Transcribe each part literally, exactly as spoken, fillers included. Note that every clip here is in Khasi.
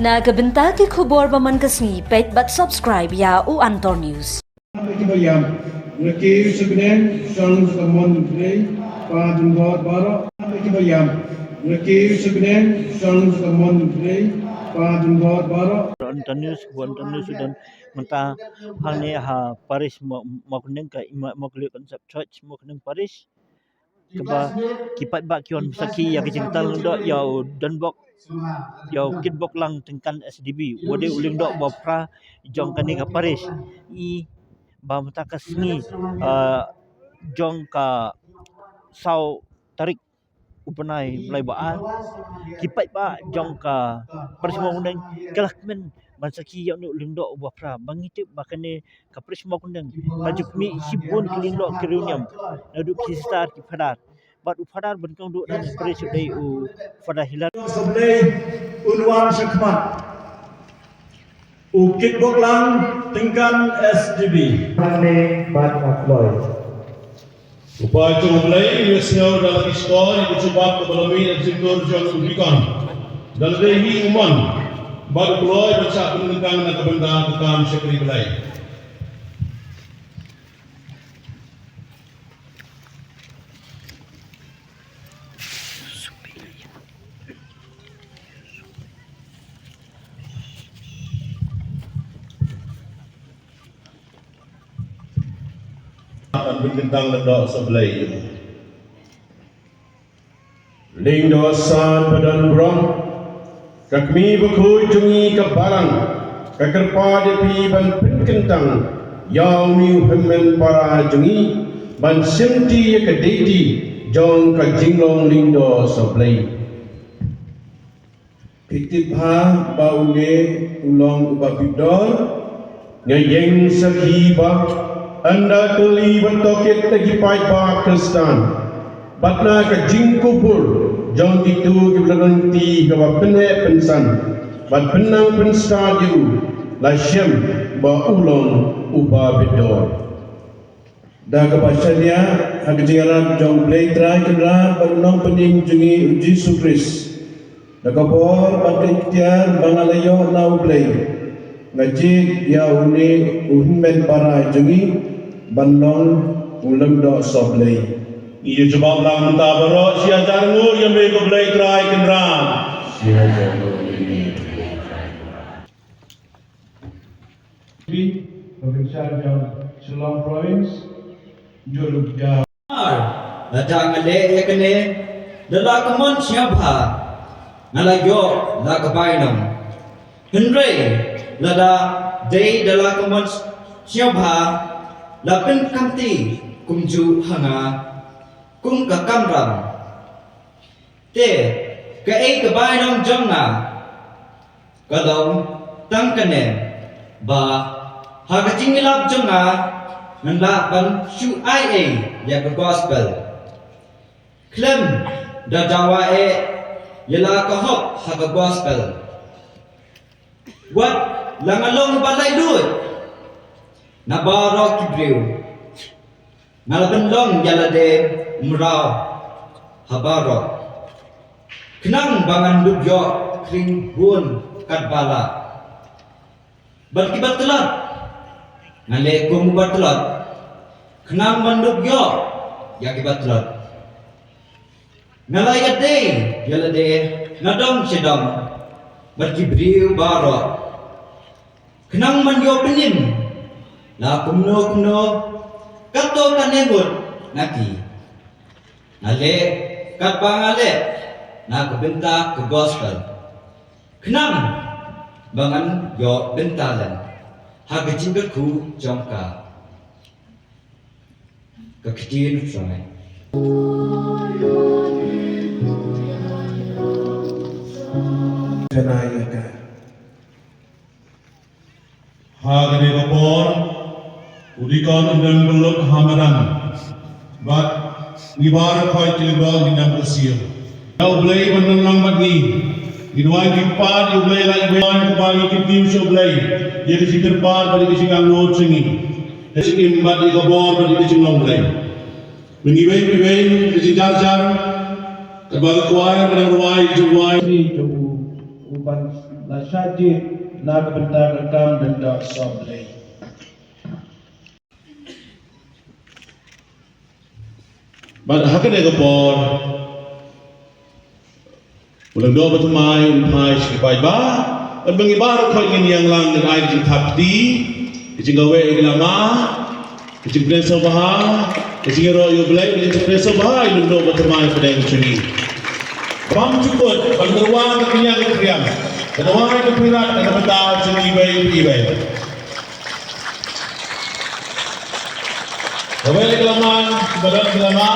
Na ka bynta ki khubor ba man ka sngi, peit bad subscribe ïa u Antor News. Ki ba ïam, rakhe sha bneng, shong sha ka mon u Blei, pa dundor baroh. Ki ba ïam, rakhe sha bneng, shong sha ka mon u Blei, pa dundor baroh. Antor News, Antor News u don mynta hangne ha parish Mo-, Mawkneng, ka Immaculate Conception Church, Mawkneng Parish. Kaba ki paidbah ki wan sakhi ïa ka jingtang lyngdoh ïa u Donbok, ïa u Kitbok Lang Tyngkan S D B, u dei u lyngdoh ba phra jong kane ka parish. I ba mynta ka sngi, ah, jong ka saw tarik u bnai Blai ba ar, ki paidbah jong ka parish Mawkneng ka la kmen ban sakhi ïa une u lyngdoh uba phra. Ba ngi tip ba kane ka parish Mawkneng ka ju mih shibun ki lyngdoh ki riewniam, naduh ki sister ki phadar. Bad u phadar ban kong duh na parish u dei u Father Hilary. Sa Blei un wan sha khmat. U Kitbok Lang Tyngkan S D B. Hangne bad nga kloi. U Blei jong U Blei, ngi sngew da la ki stor ïa ka jubab kaba la mih na ka jingtur jong u dikon. Da lade hi u mon bad u kloi ban shah pynkyntang na ka bynta ka kam shakri Blei. Ban pynkyntang lyngdoh sa Blei. Lyngdoh san ba don burom, ka kmie bakhuid jong ngi ka Balang ka kyrpad ïa phi ban pynkyntang ïa une u hynmen para jong ngi ban shimti ïa ka deiti jong ka jinglong lyngdoh sa Blei. Phi tip bha ba une u long uba bit dor. Nga ïeng sakhi ba ynda kylli bad tohkit na ki paidbah Khristan bad na ka jingkubur jong kito kiba la lynti kaba pynheh pynsan bad pynnang pynstad ïa u, la shem ba u long uba bit dor. Da kaba shaniah ha ka jingïarap jong U Blei Trai Kynrad bad U Nongpynim jong ngi U Jisu Khrist, da ka bor bad ka iktiar ba nga la ïoh na U Blei, nga jied ïa une u hynmen para jong ngi ban long u lyngdoh sa Blei. Ngi ïa jubab lang mynta baroh, shi hajar nguh ïa me ko Blei Trai Kynrad. Shi hajar nguh ïa me ko Blei Trai Kynrad. Phi, ka bynta jong Shillong Province, jong u ja. Lada nga leh ïa kane da la ka mon sngewbha, nga la ïoh la ka bainong. Hynrei lada dei da la ka mon sngewbha, la pynkamti kumjuh ha nga kum ka kamram. Te kaei ka bainong jong nga? Ka long tang kane, ba ha ka jingïalap jong nga ngan lah ban shu ai ei ïa ka gospel. Khlem da dawa eh ïa la ka hok ha ka gospel, wat la nga long ba laitluid na baroh ki briew. Nga la pynlong ïa lade mraw ha baroh, khnang ba ngan dup ïoh khring bun katba lah. Bad kiba tlot, nga leh kum uba tlot, khnang ban dup ïoh ïa kiba tlot. Nga la ïadei ïa lade na dong sha dong bad ki briew baroh, khnang ban ïoh pynim la kumno kumno kato kane ngut na ki. Nga leh katba nga leh na ka bynta ka gospel, khnang ba ngan ïoh bynta lem ha ka jingkyrkhu jong ka. Ka ktien u Trai. Kane ïa ka. Ha kane ka por u dikon un dang pynlut ha madan. Bad ngi baroh khoi ki lyngngoh ngi dang kyrsiew. Ïa U Blei ban nang lang bad ngi. Ngi duwai ngi kyrpad ïa U Blei, lait U Blei, kyrpad ngi kyrpad ïa U Blei ïa ka jingkyrpad bad ïa ka jingangnud jong ngi. Ka jingim bad ïa ka bor bad ïa ka jinglong Blei. Ngi wei ngi wei ka jingjar jar. Kaba ka kwai ka dang rwai ka jingwai. Ni jong u U ban la shah jied na ka bynta ka kam lyngdoh sohblei. Bad ha kane ka por u lyngdoh bathymmai un phai sha ki paidbah. Bad ba ngi baroh khoit ngin ïalang, ngin ai ka jingthap kti, ka jingkaweh ïa ki lama, ka jingpynïasoh bha, ka jingïaroh ïa U Blei, ka jingpynïasoh bha ïa u lyngdoh bathymmai pdeng jong ngi. Bam jukut ban tyrwa ka kñia ka kriang, ka dawai ka phirat na ka bynta jong ngi iwei pa iwei. Kawei ka lama, ka dawai ka lama.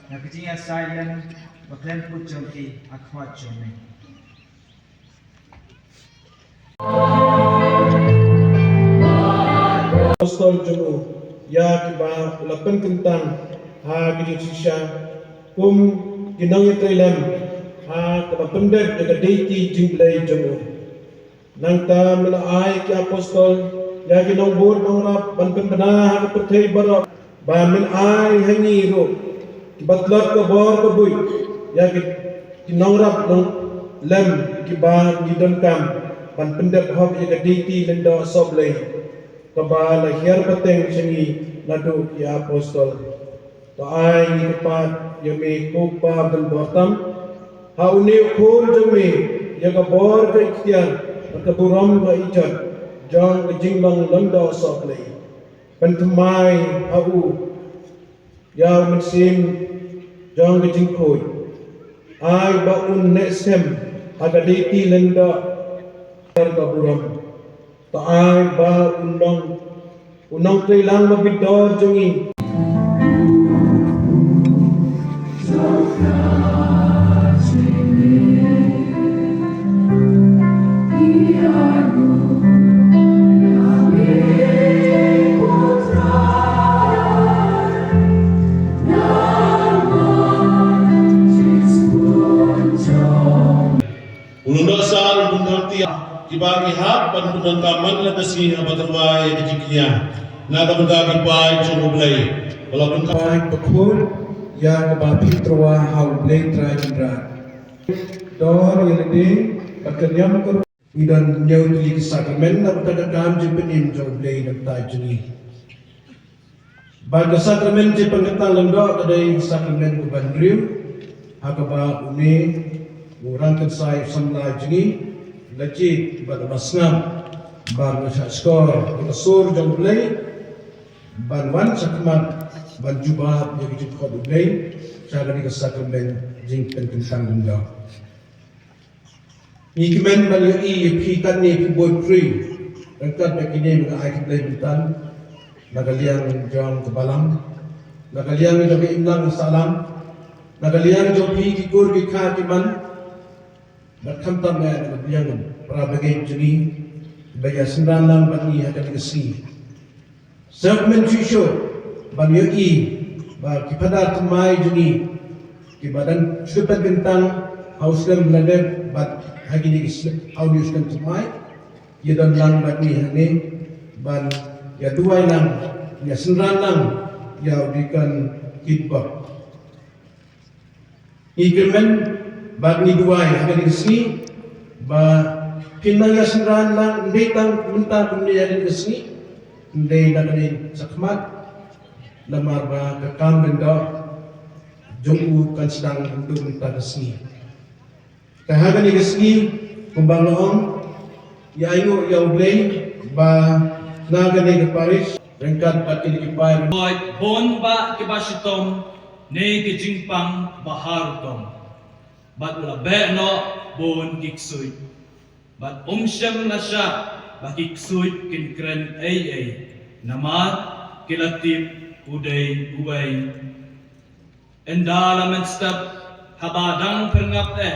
Na ka jingïasaid lem ba khlem kut jong ki ha khmat jong me. Apostol jong u, ïa kiba u la pynkyntang ha ki jingshisha kum ki nongïatreilang ha kaba pyndep ïa ka deiti jingblei jong u. Nangta me la ai ki apostol ïa ki nongbud nongrap ban pynbna ha ka pyrthei baroh. Ba men ai ha ngi ruh kiba tlot ka bor ka buit ïa ki, ki nongrap nonglem kiba ngi donkam ban pyndep hok ïa ka deiti lyngdoh sohblei kaba la hiar pateng sha ngi naduh ki apostol. To ai ngi kyrpad ïa me ko Kpa ba don bor tam, ha une u khun jong me ïa ka bor ka iktiar bad ka burom ka ijot jong ka jinglong lyngdoh sohblei. Pynthymmai ha u ïa u mynsiem jong ka jingkhuid. Ai ba un neh skhem ha ka deiti lyngdoh ka burom. To ai ba un long u nongtreilang ba bit dor jong ngi. U lyngdoh sar u bun khamti kiba ki hap ban pyndonkam man la ka sngi haba tyrwa ïa ka jingkñia na ka bynta ki paid jong U Blei. Ba la pynkham paid bakhuid ïa kaba phi tyrwa ha U Blei Trai Kynrad. Dor ïa lade bad ka niam ka ruh. Ngi don hynñiew tylli ki sakramen na ka bynta ka kam jingpynim jong U Blei na ka bynta jong ngi. Bad ka sakramen jingpynkyntang lyngdoh ka dei ka sakramen kaba hynriew ha kaba une u rangkynsai samla jong ngi u la jied bad u la sngap ban shah shkor ïa ka sur jong U Blei ban wan shakhmat ban jubab ïa ka jingkhot U Blei sha kane ka sakramen jingpynkyntang lyngdoh. Ngi kmen ban ïohi ïa phi katne phi buit phi ryngkat bad kine ba nga ai khublei bynta na ka liang jong ka balang, na ka liang jong ka imlang sahlang, na ka liang jong phi ki kur ki kha ki man, bad khamtam eh na ka liang para brigade jong ngi ba ïa synran lang bad ngi ha kane ka sngi. Sngewkmen shuh shuh ban ïohi ba ki phadar thymmai jong ngi kiba dang shu pynkyntang ha u skhem la dep bad ha kine ki snem ha une u skhem thymmai ïa don lang bad ngi hangne ban ïa duwai lang ïa synran lang ïa u Deacon Kitbok. Ngi kyrmen bad ngi duwai ha kane ka sngi ba phin nang ïa synran lang, ym dei tang mynta kumne ha kane ka sngi, ym dei na kane shakhmat, namar ba ka kam lyngdoh jong u kan sdang naduh mynta ka sngi. Te ha kane ka sngi kumba nga ong, ïa ainguh ïa U Blei ba na kane ka parish ryngkat bad kine ki paid. Hooid, bun bah kiba shitom ne ki jingpang ba har rukom, bad u la beh noh bun ki ksuid. Bad um shym la shah ba ki ksuid kin kren ei ei, namar ki la tip u dei uwei. Ynda la mynstep, haba dang pyrngap eh,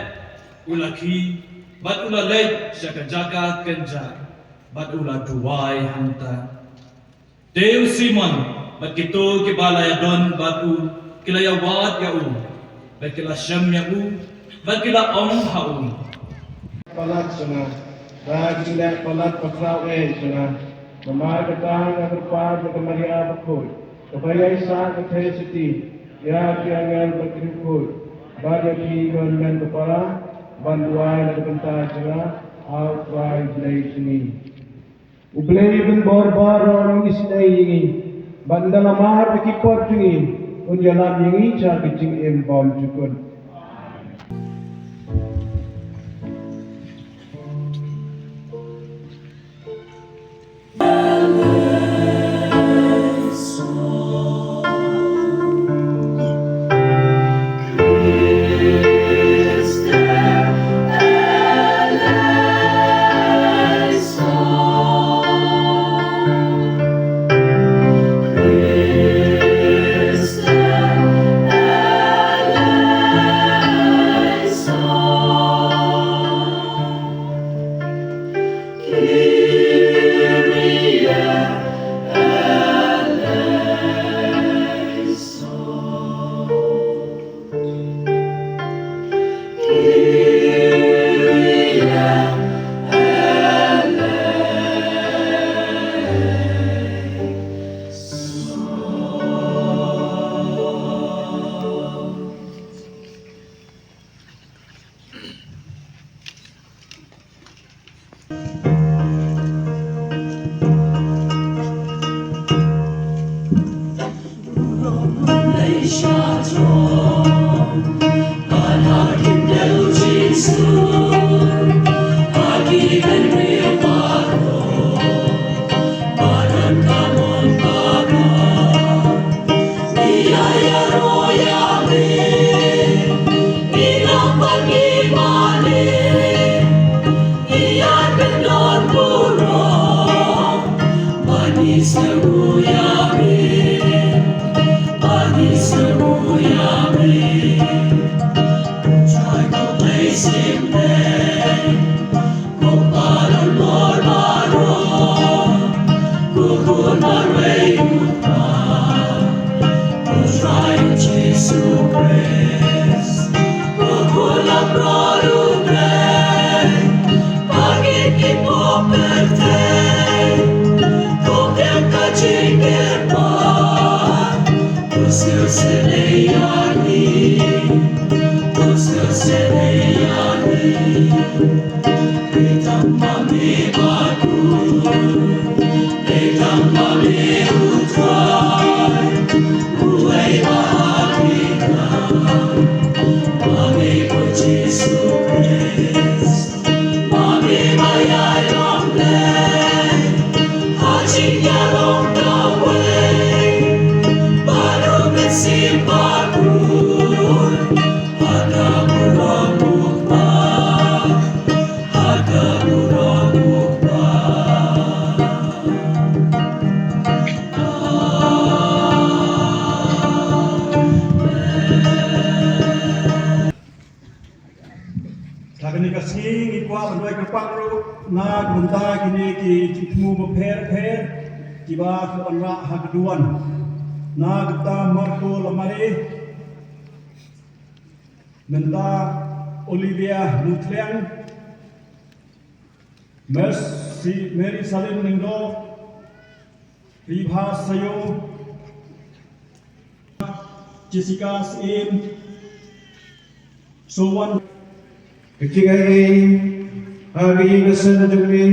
u la khie bad u la leit sha ka jaka kynjah bad u la duwai hangta. Te u Simon bad kito kiba la ïadon bad u ki la ïawad ïa u, bad ki la shem ïa u, bad ki la ong ha u: Palat sha nga da ki jingleh palat bakhraw eh sha nga. Namar kata nga kyrpad ïa ka Maria bakhuid, kaba ïaisah ka theisotti ïa ki angel bad ki riewkhuid, bad ïa phi ko hynmen ko para, ban duwai na ka bynta jong nga ha U Trai Blei jong ngi. U Blei u don bor baroh un isynei ïa ngi, bad ynda la mad ïa ki pop jong ngi, un ïalam ïa ngi sha ka jingim bymjukut. Ha kane ka sngi ngi kwah ban duwai kyrpang ruh na ka bynta kine ki jingthmu bapher bapher kiba ki wanrah ha ka duwan. Na ka bynta Marco Lamare, mynta Olivia Muthliang, Mercy, Mary Salim Lyngdoh, Pribha Sayo, Jessica Syiem, Sowan. Ka jingaiei ha ka ïing ka sem jong me,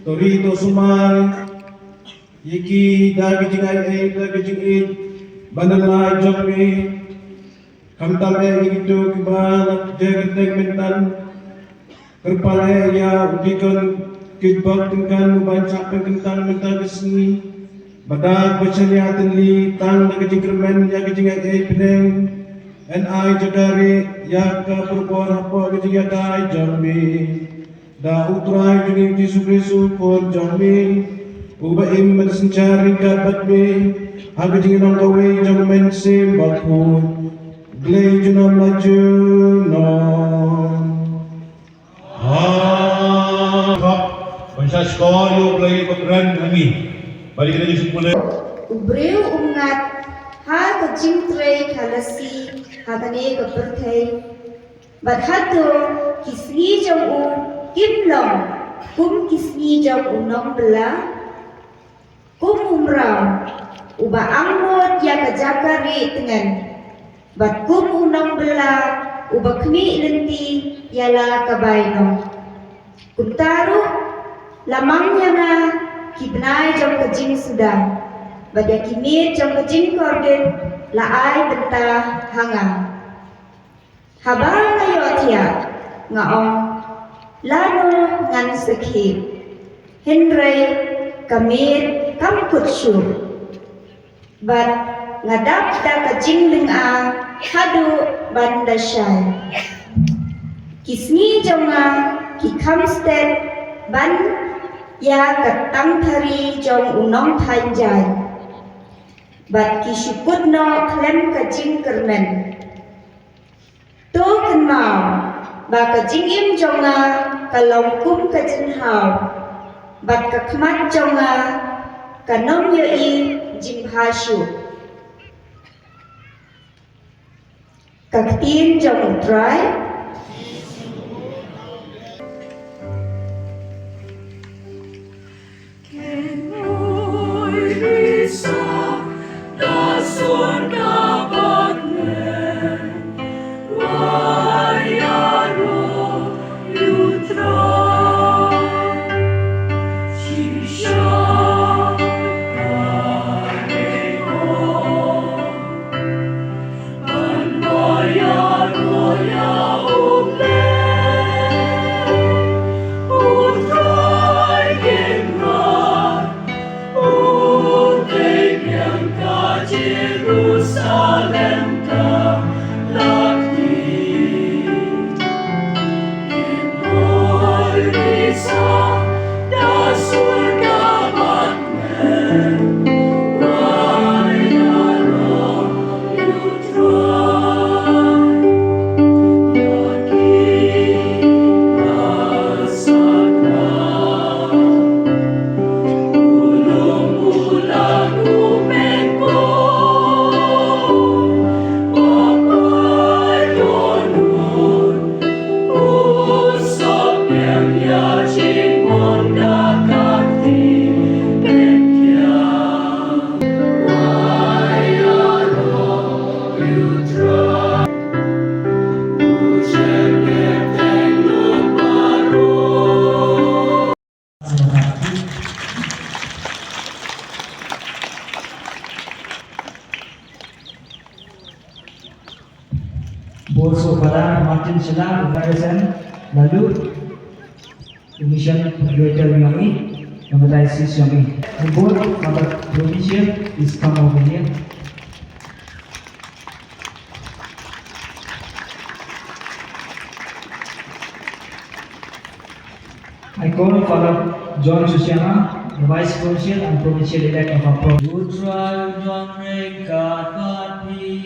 to ri to sumar ïa ki da ka jingaiei da ka jingïeit ba na lai jong me. Khamtam eh ïa kito kiba la jia kyrteng mynta. Kyrpang eh ïa u Deacon Kitbok Tyngkan uba shah pynkyntang mynta ka sngi. Ba da kaba shaniah tylli tang da ka jingkyrmen ïa ka jingaiei bneng, yn ai jaka rieh ïa ka pyrshah hapoh ka jingïadei jong me. Da U Trai jong ngi Jisu Khrist u Khun jong me, uba im bad synshar ryngkat bad me ha ka jingïalong kawei jong U Mynsiem Bakhuid, Blei junom la junom. Ha. Ban sa shkor ïa U Blei ba kren ha ngi. Ba dei ka jingpule. U briew um ngat ha ka jingtrei ka lasi ha kane ka pyrthei. Bad hato ki sngi jong u kim long kum ki sngi jong u nongbylla? Kum u mraw uba angnud ïa ka jaka rieh tngen, bad kum u nongbylla uba khmih lynti ïa la ka bainong. Kumta ruh, la mang ïa nga ki bnai jong ka jingsuda, bad ïa ki miet jong ka jingkordit la ai bynta ha nga. Haba nga ïohthiah, nga ong, lano ngan sakhi? Hynrei ka miet kam kut shuh. Bad nga dap da ka jinglynga haduh ban da shai. Ki sngi jong nga ki kham stet ban ïa ka tangthari jong u nongthaiñ jaiñ. Bad ki shu kut noh khlem ka jingkyrmen. To kynmaw ba ka jingim jong nga ka long kum ka jinghaw, bad ka khmat jong nga kan ym ïohi jingbha shuh. Ka ktien jong U Trai. Bor soh Father Martin Shylla, Reverend Lalu, Mission Director yong ngi, yong ka diocese yong ngi. Bor, Father Provincial, please come over here. I call Father John Sushiama, the Vice Provincial and Provincial Elect of our province. U Trai u don ryngkat bad phi.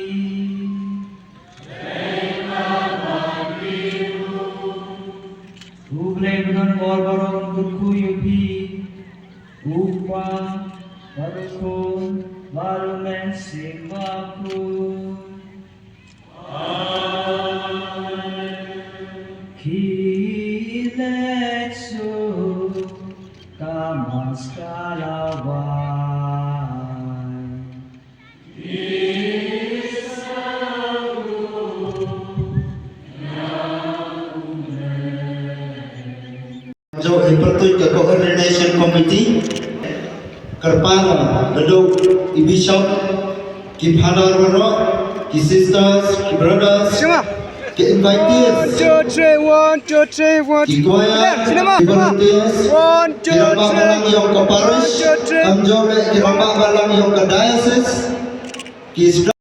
U Blei ba don bor baroh un kyrkhu ïa phi. U Kpa, bad u Khun, bad u Mynsiem Bakhuid. Ki leit suk, ka Mass ka la wai. Jong i pyrtuit ka Coordination Committee, kyrpang naduh i Bishop, ki Father baroh, ki Sisters, ki Brothers, ki invitees, one, two, three, one, two, three, one, ki choir, ki volunteers, one, two, three, ki rangbah balang yong ka parish, one, two, three, kam jong ki rangbah balang yong ka diocese, ki